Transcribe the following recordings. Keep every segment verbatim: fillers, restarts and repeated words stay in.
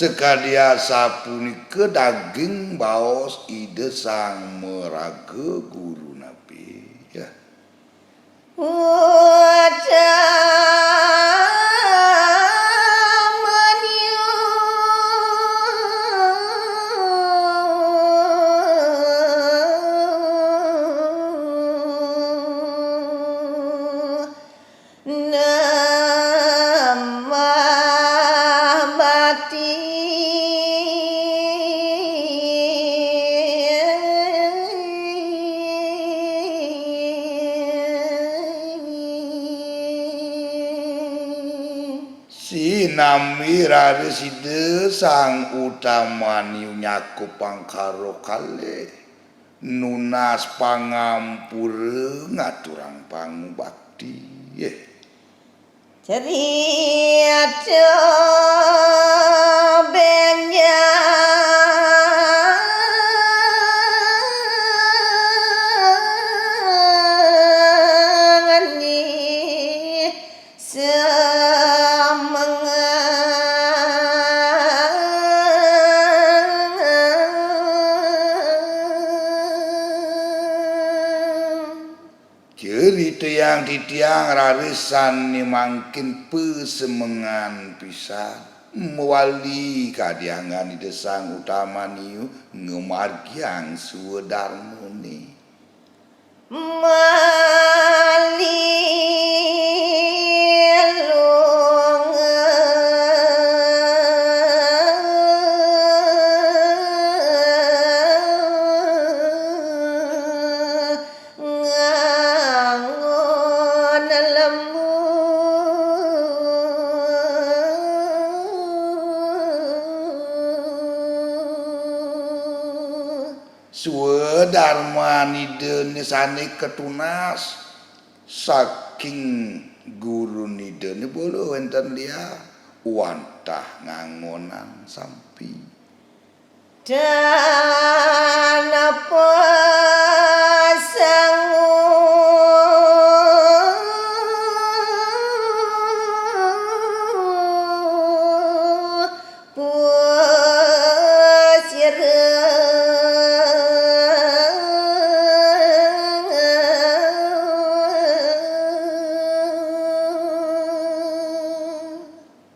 Sakadi asapunika daging baos Ida Sang Maraga Guru napi. Ya. Sinambi raris Ida Sang Utamaniu nyakupang karo kalih, nunas pangampura ngaturang pangubakti. Caritayang titiang raris sané mangkin pasemengan pisan mawali kadi anggan Ida Sang Utamaniu ngamargiang swadarmané. Swadarman Idané sané katunas saking gurun Idané, bola wénten liya wantah ngangonang sampi.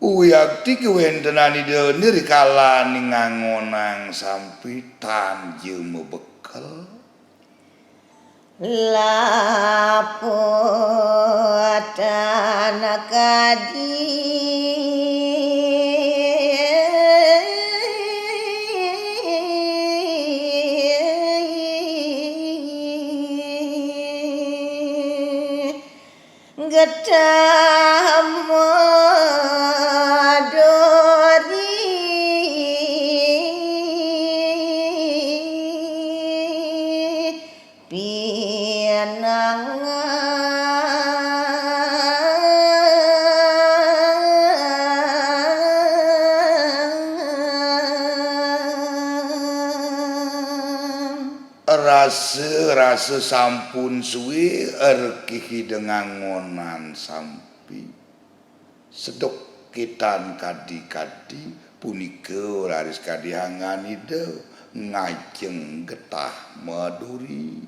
Wiakti kawéntenan Idané rikalaning ngangonang sampi tan ja mabekel. Rasa-rasa sampun sué rekih Ida ngangonang sampi. Seduk kétan kadi-kadi punika raris kadi anggan Ida ngajeng getah maduri.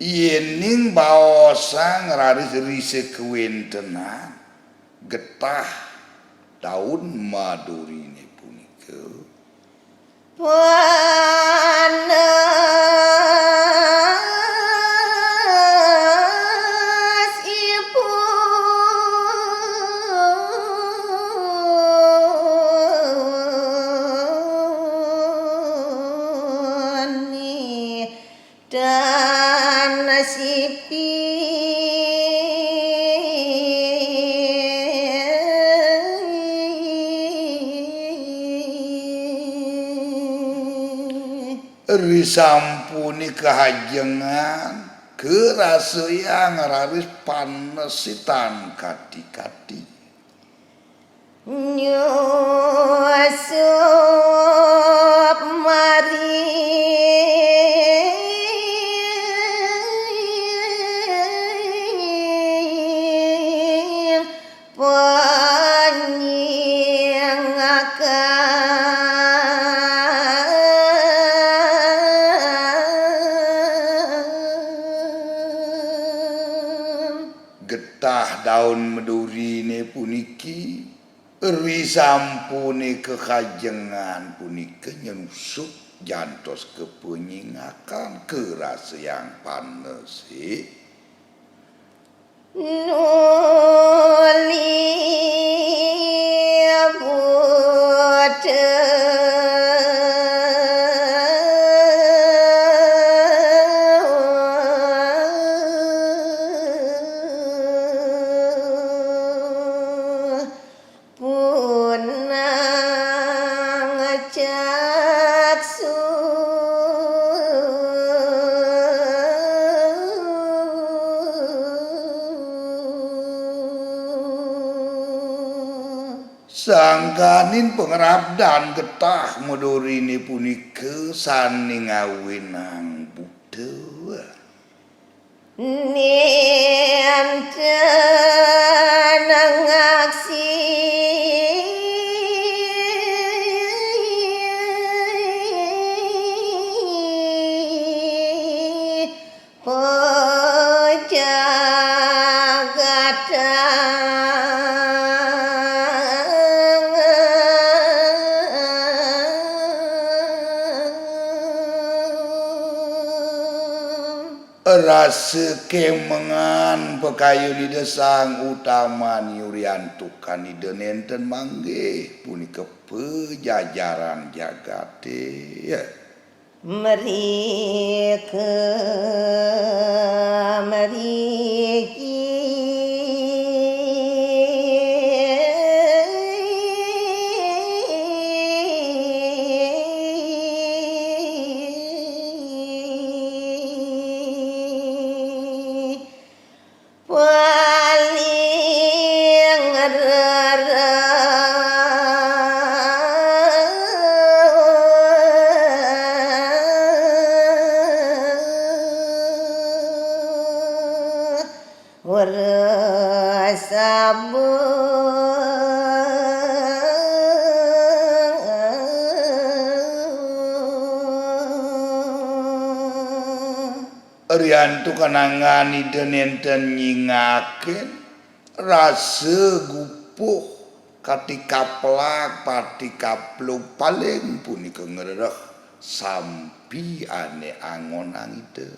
Yéning baosang raris risa kawéntenan getah daun maduriné punika. Risampuné kahajengan, karasayang raris panesé tan kati-kati. Nyusup mari panyingakan. Getah daun meduriné puniki, risampuné kahajengan punika nyusup jantos kapanyingakan, karasayang panesé. Nuli buta. Punang caksu. Sangkaning pangrabdan getah meduriné punika sané ngawinang buta. Nénten ngaksi. Pajagatang. Rasa kemengan pakayun Ida Sang Utama, riantukan Ida nénten manggih, punika pajajaran jagaté. Mrika mriki. Paling rereh. Wara sabung. Riantukan anggan Ida nénten nyingakin, rasa gupuh kati kaplak, pati kaplug, paling punika ngrereh sampi ané angonang Ida.